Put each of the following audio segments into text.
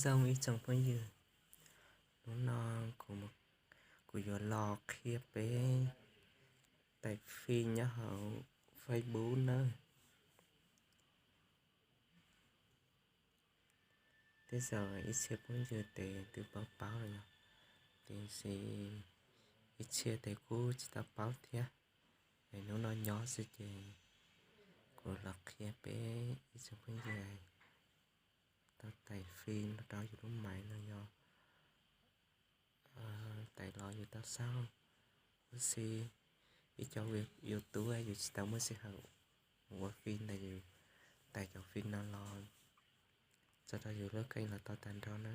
Zoo ib tsoom phooj ywg, hnub no kuv, kuv yuav los qhia peb tais fij nyob hauv Facebook nawb. Tej zaum ib txhia phooj ywg tes twb paub paub los yog, tiam sis ib txhia tes kuj tsis tau paub thiab. Es hnub no nyob xwb ces kuv los qhia peb ib tsoom phooj ywg tau tais fij rau yus lub maiv los yog tais los yus tau xauj ua si. Ib co YouTube yus tsis tau muaj sij hawm ua fij ntawd yus tais cov fij no los tso rau yus lub keej los tau tag nrho na.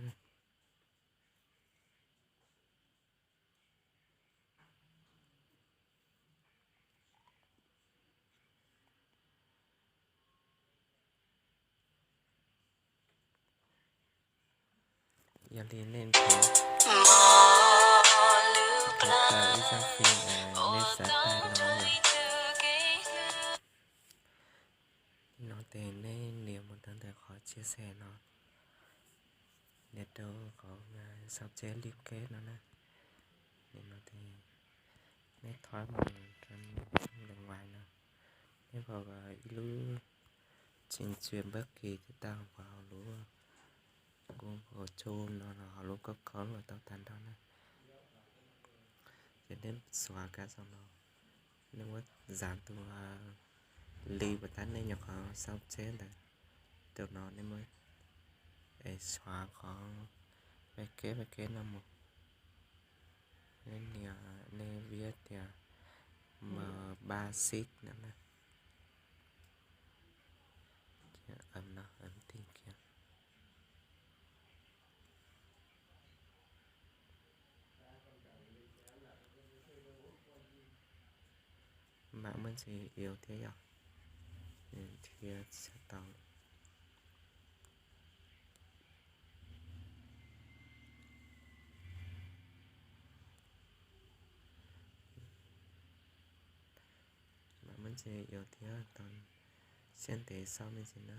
Yog li nej nrhiav tau ib zaj fij nej xav tais los yog, no ces nej nias mus rau ntawm qhov chia sẻ no, nias rau qhov xauv tseb lij keb no na. Nim no ces nej thob mus rau nws, nws vais no, nej pom ib lub trình duyệt bất kỳ ces tau, pom hauv lub Google Chrome no los hauv lub Chrome los tau tag nrho na. Ces nej xuav kav xov no, nej muab zav tus li puas tab nej nyuam qhuav xauv tseb ntawd, tus no nej muab, es xuav qhov vaj keb vaj keb no mus, nej nias, nej viab tias M ba xib no na. Ces ntawm no tìm kiếm. Mã muaj ntsis yếu thiab yog thiab tsis tau. Mã muaj ntsis yếu thiab tau, siab ntev xauj me ntsis na.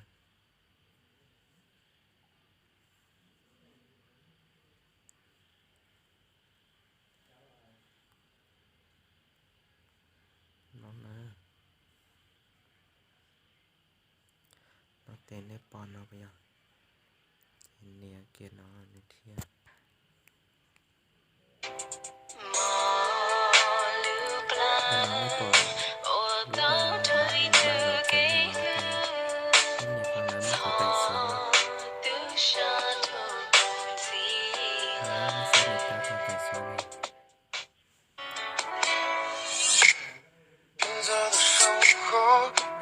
No na, no ces nej pom no puas yog? Ces nias kiag no nws thiaj no nej pom lub ba ba los ces nej nias qhov ntawd muaj qhov tais xov no,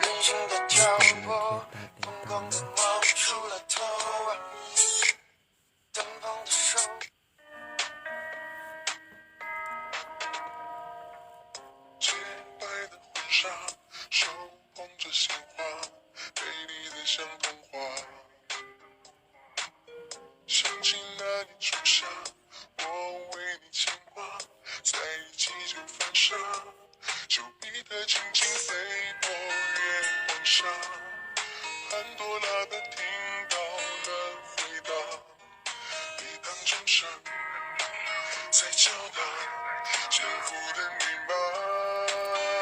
nej xav nias tau qhov tais xov no. Nws thiaj tau tes tau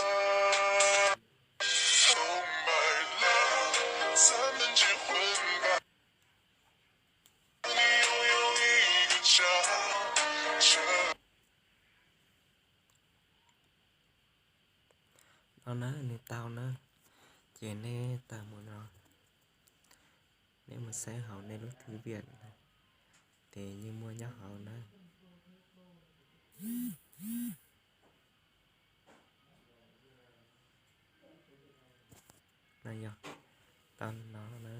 na. No na, nws tau na. Ces nej tawm mus no, nej mus saib hauv nej lub thư viện, ces yeej muaj nyob hauv na. No yog tau no na.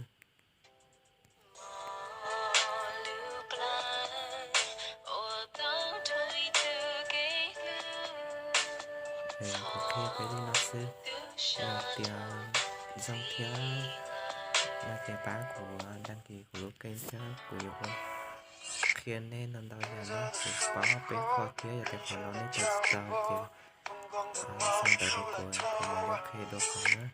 Kuv qhia peb li no xwb, yog tias zoo thiab no ces pab kuv đăng ký kuv lub kênh thiab kuv yuav ua qhia nej ntau ntau yam no, kuv paub peb qho thiab yog tias qhov no nej tau tsis tau ces sau ntawv rau kuv, kuv mam li qhia dua qhov na.